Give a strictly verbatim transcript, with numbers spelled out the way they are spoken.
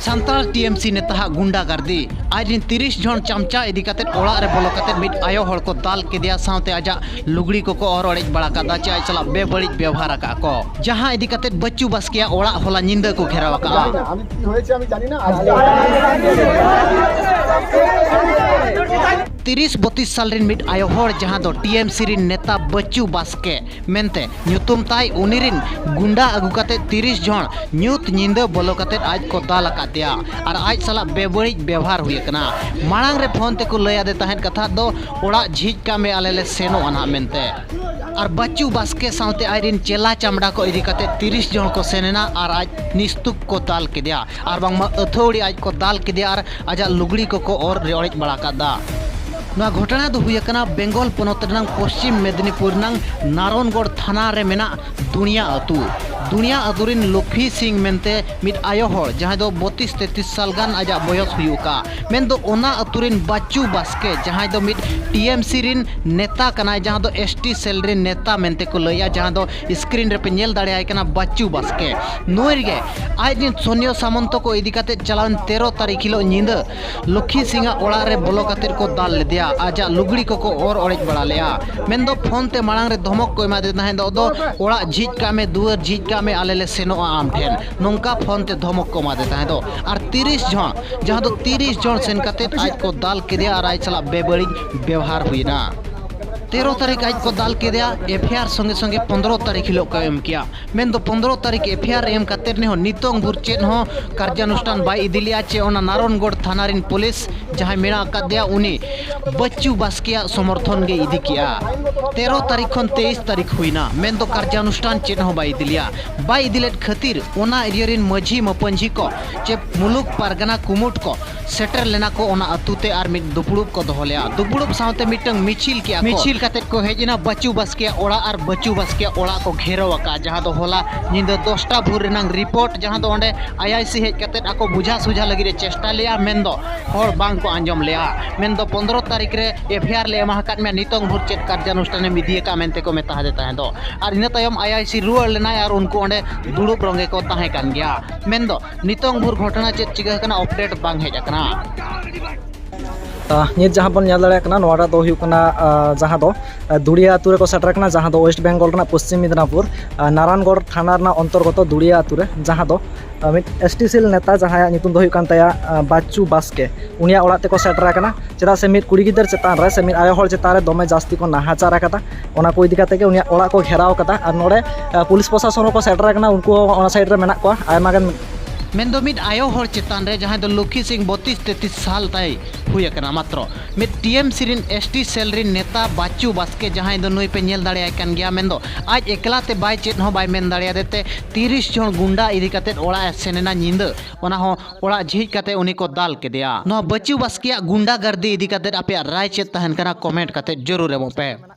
Santal T M ᱥᱤ ᱱᱮᱛᱟ ᱦᱟᱜ ᱜᱩᱱᱰᱟ ᱜᱟᱨᱫᱤ᱾ ᱟᱡ ᱨᱤᱱ ᱛᱤᱨᱤᱥ ᱡᱚᱱ ᱪᱟᱢᱪᱟ ᱤᱫᱤ ᱠᱟᱛᱮ ᱚᱲᱟᱜ ᱨᱮ ᱵᱚᱞᱚ ᱠᱟᱛᱮ ᱢᱤᱫ ᱟᱭᱳ ᱦᱚᱲ ᱠᱚ ᱫᱟᱞ ᱠᱮᱫᱮᱭᱟ, ᱥᱟᱶᱛᱮ ᱟᱡᱟᱜ ᱞᱩᱜᱽᱲᱤ ᱠᱚᱠᱚ ᱚᱨ ᱚᱲᱮᱡ ᱵᱟᱲᱟ ᱠᱟᱫᱟ, ᱪᱮ ᱟᱡ ᱥᱟᱞᱟᱜ ᱵᱮᱵᱟᱹᱲᱤᱡ ᱵᱮᱣᱦᱟᱨ ᱟᱠᱟᱫ ᱠᱚ, ᱡᱟᱦᱟᱸ ᱤᱫᱤ ᱠᱟᱛᱮ ᱵᱟᱪᱪᱩ ᱵᱟᱥᱠᱮᱭᱟᱜ ᱚᱲᱟᱜ ᱦᱚᱞᱟ ᱧᱤᱫᱟᱹ ᱠᱚ ᱜᱷᱮᱨᱟᱣ ᱟᱠᱟᱫᱼᱟ᱾ ᱛᱤᱨᱤᱥ ᱵᱚᱛᱤᱥ ᱥᱟᱞ ᱨᱤᱱ ᱢᱤᱫ ᱟᱭᱳ ᱦᱚᱲ, ᱡᱟᱦᱟᱸ ᱫᱚ ᱴᱤ ᱮᱢ ᱥᱤ ᱨᱤᱱ ᱱᱮᱛᱟ ᱵᱟᱪᱪᱩ ᱵᱟᱥᱠᱮ ᱢᱮᱱᱛᱮ ᱧᱩᱛᱩᱢ ᱛᱟᱭ, ᱩᱱᱤ ᱨᱤᱱ ᱜᱩᱱᱰᱟ ᱟᱹᱜᱩ ᱠᱟᱛᱮ ᱛᱤᱨᱤᱥ ᱡᱚᱱ ᱧᱩᱛ ᱧᱤᱫᱟᱹ ᱵᱚᱞᱚ ᱠᱟᱛᱮ ᱟᱡ ᱠᱚ ᱫᱟᱞ ᱟᱠᱟᱫ ᱫᱮᱭᱟ ᱟᱨ ᱟᱡ ᱥᱟᱞᱟᱜ ᱵᱮᱵᱟᱹᱲᱤᱡ ᱵᱮᱣᱦᱟᱨ ᱦᱩᱭ ᱟᱠᱟᱱᱟ᱾ ᱢᱟᱲᱟᱝ ᱨᱮ ᱯᱷᱳᱱ ᱛᱮᱠᱚ ᱞᱟᱹᱭ ᱟᱫᱮ ᱛᱟᱦᱮᱸᱫ ᱠᱟᱛᱷᱟ ᱫᱚ, "ᱚᱲᱟᱜ ᱡᱷᱤᱡ ᱠᱟᱜ ᱢᱮ, ᱟᱞᱮ ᱞᱮ ᱥᱮᱱᱚᱜᱼᱟ ᱱᱟᱦᱟᱜ" ᱢᱮᱱᱛᱮ᱾ ᱟᱨ ᱵᱟᱪᱪᱩ ᱵᱟᱥᱠᱮ ᱥᱟᱶᱛᱮ ᱟᱡ ᱨᱤᱱ ᱪᱮᱞᱟ ᱪᱟᱢᱰᱟ ᱠᱚ ᱤᱫᱤ ᱠᱟᱛᱮ ᱛᱤᱨᱤᱥ ᱡᱚᱱ ᱠᱚ ᱥᱮᱱ ᱮᱱᱟ ᱟᱨ ᱟᱡ ᱱᱤᱥᱛᱩᱠ ᱠᱚ ᱫᱟᱞ ᱠᱮᱫᱮᱭᱟ, ᱟᱨ ᱵᱟᱝᱢᱟ ᱟᱹᱛᱷᱟᱹᱣᱲᱤ ᱟᱡ ᱠᱚ ᱫᱟᱞ ᱠᱮᱫᱮᱭᱟ ᱟᱨ ᱟᱡᱟᱜ ᱞᱩᱜᱽᱲᱤ ᱠᱚᱠᱚ ᱚᱨ ᱚᱲᱮᱡ ᱵᱟᱲᱟ ᱠᱟᱫᱟ᱾ ᱱᱚᱣᱟ ᱜᱷᱚᱴᱚᱱᱟ ᱫᱚ ᱦᱩᱭ ᱟᱠᱟᱱᱟ ᱵᱮᱝᱜᱚᱞ ᱯᱚᱱᱚᱛ ᱨᱮᱱᱟᱝ ᱯᱚᱥᱪᱤᱢ ᱢᱮᱫᱽᱱᱤᱯᱩᱨ ᱨᱮᱱᱟᱝ ᱱᱟᱨᱚᱱᱜᱚᱲ ᱛᱷᱟᱱᱟ ᱨᱮ ᱢᱮᱱᱟᱜ ᱫᱩᱱᱤᱭᱟ ᱟᱹᱛᱩ᱾ ᱫᱩᱱᱤᱭᱟ ᱟᱹᱛᱩ ᱨᱤᱱ ᱞᱚᱠᱠᱷᱤ ᱥᱤᱝ ᱢᱮᱱᱛᱮ ᱢᱤᱫ ᱟᱭᱳ ᱦᱚᱲ, ᱡᱟᱦᱟᱸᱭ ᱫᱚ ᱵᱚᱛᱤᱥ ᱛᱮᱛᱤᱥ ᱥᱟᱞ ᱜᱟᱱ ᱟᱡᱟᱜ ᱵᱚᱭᱚᱥ ᱦᱩᱭᱩᱜᱼᱟ, ᱢᱮᱱᱫᱚ ᱚᱱᱟ ᱟᱹᱛᱩ ᱨᱤᱱ ᱵᱟᱪᱪᱩ ᱵᱟᱥᱠᱮ, ᱡᱟᱦᱟᱸᱭ ᱫᱚ ᱢᱤᱫ ᱴᱤ ᱮᱢ ᱥᱤ ᱨᱤᱱ ᱱᱮᱛᱟ ᱠᱟᱱᱟᱭ, ᱡᱟᱦᱟᱸ ᱫᱚ ᱮᱥ ᱴᱤ ᱥᱮᱞ ᱨᱤᱱ ᱱᱮᱛᱟ ᱢᱮᱱᱛᱮ ᱠᱚ ᱞᱟᱹᱭᱟ, ᱡᱟᱦᱟᱸ ᱫᱚ ᱥᱠᱨᱤᱱ ᱨᱮᱯᱮ ᱧᱮᱞ ᱫᱟᱲᱮᱭᱟᱭ ᱠᱟᱱᱟ, ᱵᱟᱪᱪᱩ ᱵᱟᱥᱠᱮ᱾ ᱱᱩᱭ ᱜᱮ ᱟᱡ ᱨᱤᱱ ᱥᱚᱱᱤᱭᱚ ᱥᱟᱢᱚᱱᱛᱚ ᱠᱚ ᱤᱫᱤ ᱠᱟᱛᱮ ᱪᱟᱞᱟᱣᱮᱱ ᱛᱮᱨᱚ ᱛᱟᱹᱨᱤᱠᱷ ᱦᱤᱞᱳᱜ ᱧᱤᱫᱟᱹ ᱞᱚᱠᱠᱷᱤ ᱥᱤᱝ ᱟᱜ ᱚᱲᱟᱜ ᱨᱮ ᱵᱚᱞᱚ ᱠᱟᱛᱮ ᱠᱚ ᱫᱟᱞ ᱞᱮᱫᱮᱭᱟ, ᱟᱡᱟᱜ ᱞᱩᱜᱽᱲᱤ ᱠᱚᱠᱚ ᱚᱨ ᱚᱲᱮᱡ ᱵᱟᱲᱟ ᱞᱮᱫᱼᱟ᱾ ᱢᱮᱱᱫᱚ ᱯᱷᱳᱱ ᱛᱮ ᱢᱟᱲᱟᱝ ᱨᱮ ᱫᱷᱚᱢᱚᱠ ᱠᱚ ᱮᱢᱟᱫᱮ ᱛᱟᱦᱮᱸ ᱫᱚ, ᱫᱚ, "ᱚᱲᱟᱜ ᱡᱷᱤᱡ ᱠᱟᱜ ᱢᱮ, ᱫᱩᱣᱟᱹᱨ ᱡᱷᱤᱡ ᱠᱟᱜ ᱢᱮ, ᱟᱞᱮ ᱞᱮ ᱥᱮᱱᱚᱜᱼᱟ ᱟᱢ ᱴᱷᱮᱱ", ᱱᱚᱝᱠᱟ ᱯᱷᱳᱱ ᱛᱮ ᱫᱷᱚᱢᱚᱠ ᱠᱚ ᱮᱢᱟᱫᱮ ᱛᱟᱦᱮᱸ ᱫᱚ᱾ ᱟᱨ ᱛᱤᱨᱤᱥ ᱡᱚᱱ, ᱡᱟᱦᱟᱸ ᱫᱚ ᱛᱤᱨᱤᱥ ᱡᱚᱱ ᱥᱮᱱ ᱠᱟᱛᱮ ᱟᱡ ᱠᱚ ᱫᱟᱞ ᱠᱮᱫᱮᱭᱟ ᱟᱨ ᱟᱡ ᱥᱟᱞᱟᱜ ᱵᱮᱵᱟᱹᱲᱤᱡ ᱵᱮᱣᱦᱟᱨ ᱦᱩᱭᱱᱟ᱾ ᱛᱮᱨᱚ ᱛᱟᱹᱨᱤᱠᱷ ᱟᱡ ᱠᱚ ᱫᱟᱞ ᱠᱮᱫᱮᱭᱟ, ᱮᱯᱷ ᱟᱭ ᱟᱨ ᱥᱚᱸᱜᱮ ᱥᱚᱸᱜᱮ ᱯᱚᱱᱫᱽᱨᱚ ᱛᱟᱹᱨᱤᱠᱷ ᱦᱤᱞᱳᱜ ᱠᱚ ᱮᱢ ᱠᱮᱭᱟ᱾ ᱢᱮᱱᱫᱚ ᱯᱚᱱᱫᱽᱨᱚ ᱛᱟᱹᱨᱤᱠᱷ ᱮᱯᱷ ᱟᱭ ᱟᱨ ᱮᱢ ᱠᱟᱛᱮ ᱨᱮᱦᱚᱸ ᱱᱤᱛᱚᱝ ᱵᱷᱳᱨ ᱪᱮᱫ ᱦᱚᱸ ᱠᱟᱨᱡᱟᱱᱩᱥᱴᱷᱟᱱ ᱵᱟᱭ ᱤᱫᱤ ᱞᱮᱜᱼᱟ, ᱪᱮ ᱚᱱᱟ ᱱᱟᱨᱚᱱᱜᱚᱲ ᱛᱷᱟᱱᱟ ᱨᱤᱱ ᱯᱩᱞᱤᱥ ᱡᱟᱦᱟᱸᱭ ᱢᱮᱱᱟᱜ ᱟᱠᱟᱫ ᱫᱮᱭᱟ, ᱩᱱᱤ ᱵᱟᱹᱪᱪᱩ ᱵᱟᱥᱠᱮᱭᱟᱜ ᱥᱚᱢᱚᱨᱛᱷᱚᱱ ᱜᱮ ᱤᱫᱤ ᱠᱮᱜᱼᱟ᱾ ᱛᱮᱨᱚ ᱛᱟᱹᱨᱤᱠᱷ ᱠᱷᱚᱱ ᱛᱮᱭᱤᱥ ᱛᱟᱹᱨᱤᱠᱷ ᱦᱩᱭᱱᱟ, ᱢᱮᱱᱫᱚ ᱠᱟᱨᱡᱟᱱᱩᱥᱴᱷᱟᱱ ᱪᱮᱫ ᱦᱚᱸ ᱵᱟᱭ ᱤᱫᱤ ᱞᱮᱜᱼᱟ᱾ ᱵᱟᱭ ᱤᱫᱤ ᱞᱮᱫ ᱠᱷᱟᱹᱛᱤᱨ ᱚᱱᱟ ᱮᱨᱤᱭᱟ ᱨᱤᱱ ᱢᱟᱹᱡᱷᱤ ᱢᱟᱯᱟᱹᱡᱷᱤ ᱠᱚ ᱪᱮ ᱢᱩᱞᱩᱠ ᱯᱟᱨᱜᱟᱱᱟ ᱠᱩᱢᱩᱴ ᱠᱚ ᱥᱮᱴᱮᱨ ᱞᱮᱱᱟ ᱠᱚ ᱚᱱᱟ ᱟᱹᱛᱩ ᱛᱮ ᱟᱨ ᱢᱤᱫ ᱫᱩᱯᱲᱩᱵ ᱠᱚ ᱫᱚᱦᱚ ᱞᱮᱜᱼᱟ᱾ ᱫᱩᱯᱲᱩᱵ ᱥᱟᱶᱛᱮ ᱢᱤᱫᱴᱟᱝ ᱢᱤᱪᱷᱤᱞ ᱠᱮᱜᱼᱟ ᱠᱚ᱾ ᱢᱤᱪᱷᱤᱞ ᱠᱟᱛᱮᱫ ᱠᱚ ᱦᱮᱡ ᱮᱱᱟ ᱵᱟᱹᱪᱩ ᱵᱟᱥᱠᱮᱭᱟᱜ ᱚᱲᱟᱜ ᱟᱨ ᱵᱟᱹᱪᱩ ᱵᱟᱥᱠᱮᱭᱟᱜ ᱚᱲᱟᱜ ᱠᱚ ᱜᱷᱮᱨᱟᱣ ᱟᱠᱟᱫᱼᱟ, ᱡᱟᱦᱟᱸ ᱫᱚ ᱦᱚᱞᱟ ᱧᱤᱫᱟᱹ ᱫᱚᱥᱴᱟ ᱵᱷᱳᱨ ᱨᱮᱱᱟᱝ ᱨᱤᱯᱳᱨᱴ, ᱡᱟᱦᱟᱸ ᱫᱚ ᱚᱸᱰᱮ ᱟᱭᱟᱭᱥᱤ ᱦᱮᱡ ᱠᱟᱛᱮᱫ ᱟᱠᱚ ᱵᱩᱡᱷᱟᱹ ᱥᱩᱡᱷᱟᱹ ᱞᱟᱹᱜᱤᱫ ᱮ ᱪᱮᱥᱴᱟ ᱞᱮᱫᱼᱟ, ᱢᱮᱱᱫᱚ ᱦᱚᱲ ᱵᱟᱝ ᱠᱚ ᱟᱸᱡᱚᱢ ᱞᱮᱫᱼᱟ᱾ ᱢᱮᱱᱫᱚ ᱯᱚᱱᱫᱽᱨᱚ ᱛᱟᱹᱨᱤᱠᱷ ᱨᱮ ᱮᱯᱷ ᱟᱭ ᱟᱨ ᱞᱮ ᱮᱢᱟ ᱟᱠᱟᱫ ᱢᱮᱭᱟ, ᱱᱤᱛᱚᱝ ᱵᱷᱳᱨ ᱪᱮᱫ ᱠᱟᱨᱡᱟᱱᱩᱥᱴᱷᱟᱱᱮᱢ ᱤᱫᱤ ᱟᱠᱟᱫᱼᱟ ᱢᱮᱱᱛᱮ ᱠᱚ ᱢᱮᱛᱟ ᱦᱟᱫᱮ ᱛᱟᱦᱮᱸ ᱫᱚ᱾ ᱟᱨ ᱤᱱᱟᱹ ᱛᱟᱭᱚᱢ ᱟᱭᱟᱭᱥᱤ ᱨᱩᱣᱟᱹᱲ ᱞᱮᱱᱟᱭ ᱟᱨ ᱩᱱᱠᱩ ᱚᱸᱰᱮ ᱫᱩᱲᱩᱵ ᱨᱚᱝᱜᱮ ᱠᱚ ᱛᱟᱦᱮᱸ ᱠᱟᱱ ᱜᱮᱭᱟ᱾ ᱢᱮᱱᱫᱚ ᱱᱤᱛᱚᱝ ᱵᱷᱳᱨ ᱜᱷᱚᱴᱚᱱᱟ ᱪᱮᱫ ᱪᱤᱠᱟᱹ ᱟᱠᱟᱱᱟ, ᱟᱯᱰᱮᱴ ᱵᱟᱝ ᱦᱮᱡ ᱟᱠᱟᱱᱟ᱾ ᱟᱦ, ᱱᱤᱛ ᱡᱟᱦᱟᱸ ᱵᱚᱱ ᱧᱮᱞ ᱫᱟᱲᱮᱭᱟᱜ ᱠᱟᱱᱟ, ᱱᱚᱣᱟᱴᱟᱜ ᱫᱚ ᱦᱩᱭᱩᱜ ᱠᱟᱱᱟ, ᱟᱦ, ᱡᱟᱦᱟᱸ ᱫᱚ, ᱟᱦ, ᱫᱩᱲᱤᱭᱟ ᱟᱹᱛᱩ ᱨᱮᱠᱚ ᱥᱮᱴᱮᱨ ᱟᱠᱟᱱᱟ, ᱡᱟᱦᱟᱸ ᱫᱚ ᱳᱭᱮᱥᱴ ᱵᱮᱝᱜᱚᱞ ᱨᱮᱱᱟᱜ ᱯᱚᱥᱪᱤᱢ ᱢᱮᱫᱽᱱᱟᱯᱩᱨ, ᱟᱦ, ᱱᱟᱨᱟᱱᱜᱚᱲ ᱛᱷᱟᱱᱟ ᱨᱮᱱᱟᱜ ᱚᱱᱛᱚᱨᱜᱚᱛᱚ ᱫᱩᱲᱤᱭᱟ ᱟᱹᱛᱩ ᱨᱮ, ᱡᱟᱦᱟᱸ ᱫᱚ, ᱟᱦ, ᱢᱤᱫ ᱮᱥ ᱴᱤ ᱥᱮᱞ ᱱᱮᱛᱟ, ᱡᱟᱦᱟᱸᱭᱟᱜ ᱧᱩᱛᱩᱢ ᱫᱚ ᱦᱩᱭᱩᱜ ᱠᱟᱱ ᱛᱟᱭᱟ, ᱟᱦ, ᱵᱟᱪᱪᱩ ᱵᱟᱥᱠᱮ, ᱩᱱᱤᱭᱟᱜ ᱚᱲᱟᱜ ᱛᱮᱠᱚ ᱥᱮᱴᱮᱨ ᱟᱠᱟᱱᱟ᱾ ᱪᱮᱫᱟᱜ ᱥᱮ ᱢᱤᱫ ᱠᱩᱲᱤ ᱜᱤᱫᱟᱹᱨ ᱪᱮᱛᱟᱱ ᱨᱮ ᱥᱮ ᱢᱤᱫ ᱟᱭᱳ ᱦᱚᱲ ᱪᱮᱛᱟᱱ ᱨᱮ ᱫᱚᱢᱮ ᱡᱟᱹᱥᱛᱤ ᱠᱚ ᱱᱟᱦᱟᱪᱟᱨ ᱟᱠᱟᱫᱟ, ᱚᱱᱟ ᱠᱚ ᱤᱫᱤ ᱠᱟᱛᱮ ᱜᱮ ᱩᱱᱤᱭᱟᱜ ᱚᱲᱟᱜ ᱠᱚ ᱜᱷᱮᱨᱟᱣ ᱟᱠᱟᱫᱟ᱾ ᱟᱨ ᱱᱚᱰᱮ, ᱟᱦ, ᱯᱩᱞᱤᱥ ᱯᱨᱚᱥᱟᱥᱚᱱ ᱦᱚᱸᱠᱚ ᱥᱮᱴᱮᱨ ᱟᱠᱟᱱᱟ, ᱩᱱᱠᱩ ᱦᱚᱸ ᱚᱱᱟ ᱥᱟᱭᱤᱰ ᱨᱮ ᱢᱮᱱᱟᱜ ᱠᱚᱣᱟ᱾ ᱟᱭᱢᱟ ᱜᱟᱱ ᱢᱮᱱᱫᱚ ᱢᱤᱫ ᱟᱭᱳ ᱦᱚᱲ ᱪᱮᱛᱟᱱ ᱨᱮ, ᱡᱟᱦᱟᱸᱭ ᱫᱚ ᱞᱚᱠᱠᱷᱤ ᱥᱤᱝ, ᱵᱚᱛᱤᱥ ᱛᱮᱛᱤᱥ ᱥᱟᱞ ᱛᱟᱭ ᱦᱩᱭ ᱟᱠᱟᱱᱟ ᱢᱟᱛᱨᱚ, ᱢᱤᱫ ᱴᱤ ᱮᱢ ᱥᱤ ᱨᱤᱱ ᱮᱥ ᱴᱤ ᱥᱮᱞ ᱨᱤᱱ ᱱᱮᱛᱟ ᱵᱟᱪᱪᱩ ᱵᱟᱥᱠᱮ, ᱡᱟᱦᱟᱸᱭ ᱫᱚ ᱱᱩᱭ ᱯᱮ ᱧᱮᱞ ᱫᱟᱲᱮᱭᱟᱭ ᱠᱟᱱ ᱜᱮᱭᱟ, ᱢᱮᱱᱫᱚ ᱟᱡ ᱮᱠᱞᱟ ᱛᱮ ᱵᱟᱭ ᱪᱮᱫ ᱦᱚᱸ ᱵᱟᱭ ᱢᱮᱱ ᱫᱟᱲᱮᱭᱟᱫᱮ ᱛᱮ ᱛᱤᱨᱤᱥ ᱡᱚᱱ ᱜᱩᱱᱰᱟ ᱤᱫᱤ ᱠᱟᱛᱮᱫ ᱚᱲᱟᱜ ᱮ ᱥᱮᱱ ᱮᱱᱟ ᱧᱤᱫᱟᱹ, ᱚᱱᱟ ᱦᱚᱸ ᱚᱲᱟᱜ ᱡᱷᱤᱡ ᱠᱟᱛᱮ ᱩᱱᱤ ᱠᱚ ᱫᱟᱞ ᱠᱮᱫᱮᱭᱟ᱾ ᱱᱚᱣᱟ ᱵᱟᱪᱪᱩ ᱵᱟᱥᱠᱮᱭᱟᱜ ᱜᱩᱱᱰᱟ ᱜᱟᱨᱫᱤ ᱤᱫᱤ ᱠᱟᱛᱮᱫ ᱟᱯᱮᱭᱟᱜ ᱨᱟᱭ ᱪᱮᱫ ᱛᱟᱦᱮᱱ ᱠᱟᱱᱟ, ᱠᱚᱢᱮᱱᱴ ᱠᱟᱛᱮᱫ ᱡᱟᱹᱨᱩᱲ ᱮᱢᱚᱜ ᱯᱮ᱾